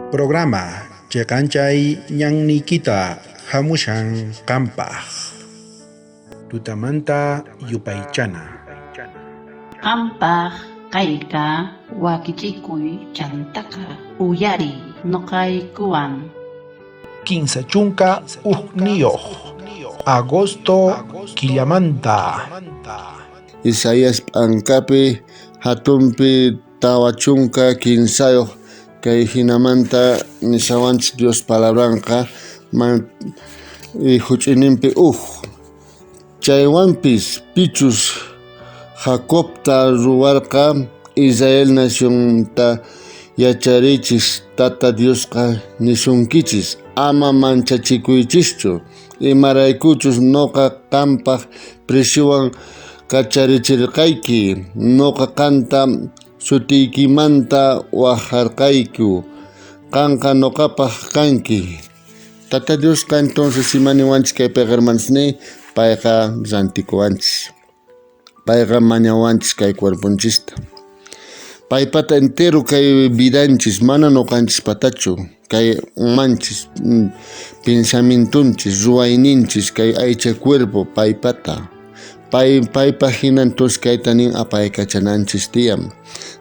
Programa cheqanchay ñanniykita hamushan qampaq. Tutamanta yupaychana. Qampaq kayqa wakichikuy chantaqa uyariy noqaykuwan. 31 agosto killamanta. Isaías p'ankapi hatunpi 43 kay jinamanta nishawanchis Dios palabranqa huch'uyninpi uj. Chaywanpis pichus Jacobta ruwarqa Israel nacionta yacharichis Tata Diosqa nisunkichis ama manchachikuychischu imaraykuchus noqa qanpaj preciowan kacharicherqayki noqa qanta sutiykimanta wajarqayku qanqa noqapaj kanki. Tata Diosqa entonces ima niwanchis kaypiqa hermanosniy payqa rantikuwanchis. Payqa mañawanchis kay cuerponchista. Paypata entero kay vidanchis mana noqanchispatachu kay umanchis pensamientonchis ruwayninchis kay aycha cuerpo paypata. Pay paypa hina entonces kayta nin apaykachananchis tiyan.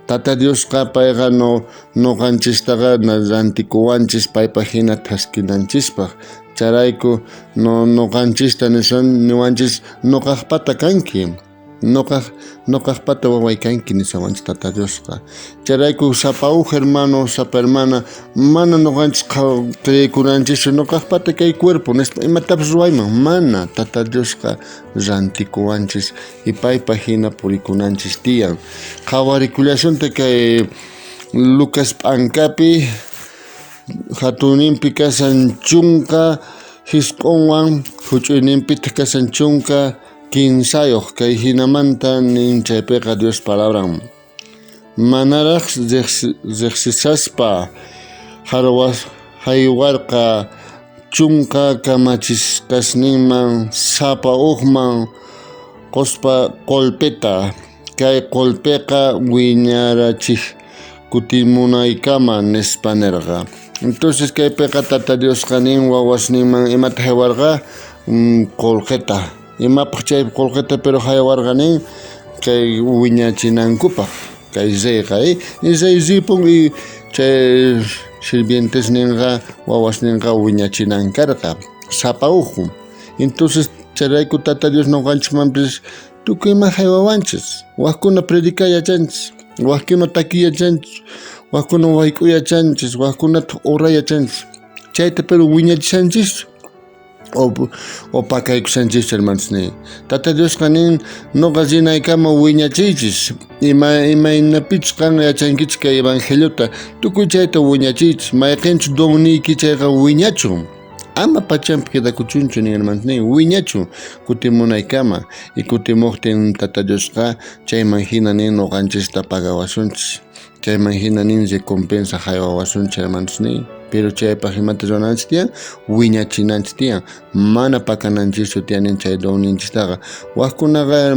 Tata Diosqa payqa no noqanchistaqa rantikuwanchis paypa hina thaskinanchispaq. Chayrayku no noqanchista nisan niwanchis noqajpata kanki. Noqaj noqajpata waway kanki nisawanchis Tata Diosqa. Chayrayku sapa uj hermano, sapa hermana mana noqanchis creekunanchischu noqajpata kay cuerpo nispa imatapis ruwayman mana Tata Diosqa rantikuwanchis y paypa hina purikunanchis tiyan. Qhawarikullasunta kay Lucas p'ankapi hatunninpi kashan 19wan huch'uyninpitaq kashan 13 kay hinamanta nin chaypiqa Dios palabran. Manaraj riqsishaspa haywarqa 10 kamachisqasninman sapa ujman qospa qolpeta. Kay qolpeqa wiñarachij kutimunaykama nispa nerqa. Entonces kaypiqa Tata Diosqa nin wawasninman imata haywarqa qolqeta. Imapaj chay qolqeta pero haywarqa nin kay wiñachinankupaj kay reyqa y rey ripun y chay sirvientesninqa wawasninqa wiñachinan karqa sapa uju. Entonces chayrayku Tata Dios noqanchikmanpis tukuy ima haywawanchis. Wajkuna predicay yachanchis, wajkuna takiy yachanchis, wajkuna wayk'uy yachanchis, wajkunataq oray yachanchis. Chayta pero wiñachishanchischu o pakaykushanchischu hermanosniy. Tata Diosqa nin noqa rinaykama wiñachiychis imaynapichus qan yachankichis kay evangeliota tukuy chayta wiñachiychis mayqenchus donniyki chayqa wiñachun. Ama pachanpi quedakuchunchu nin hermanosniy wiñachun kutimunaykama y kutimojtin Tata Diosqa chayman hina nin noqanchista pagawasunchis. Chayman hina nin recompensa haywawasunchis hermanosniy. Pero chaypaj imata ruwananchis tiyan wiñachinanchis tiyan mana pakananchischu tiyan nin chay donninchistaqa. Wajkunaqa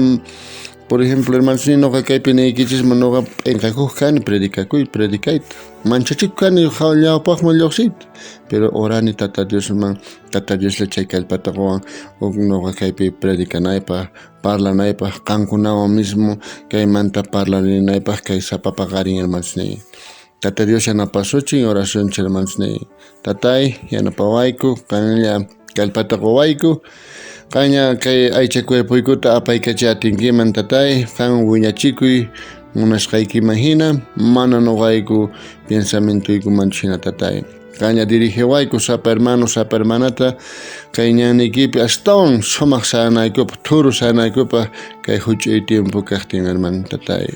por ejemplo hermanosniy noqa kaypi niykichisman noqa p'enqakuj kani predicakuy predicayta. Manchachikuj kani ñawpajman llojsiyta. Pero orani Tata Diosman, Tata Dioslla chay kallpata qowan noqa kaypi predicanaypaj, parlanaypaj, qankunawan mismo kaymanta parlarinaypaj kay sapa paqarin hermanosniy. Tata Dios yanapasuchin oracionchis hermanosniy. Tatay yanapawayku, qanlla kallpata qowayku. Qanlla kay aycha cuerpoykuta apaykachay atinkiman tatay, qan wiñachikuy munasqaykiman hina, mana noqayku pensamientoykumanchu hina tatay. Qanlla dirigiwayku sapa hermano, sapa hermanata kay ñanniykipi astawan sumaq sayanaykupaj, thuru sayanaykupaj kay huch'uy tiempo kajtin hermano tatay.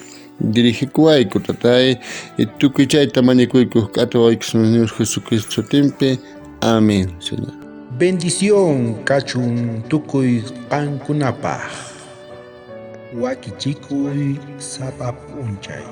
Dirigikuwayku tatay y tukuy chayta mañakuyku k'atuwayku Señor Jesucristo sutinpi. Amén, Señor. Bendición kachun tukuy qankunapaj. Wakichikuy sapa p'unchay.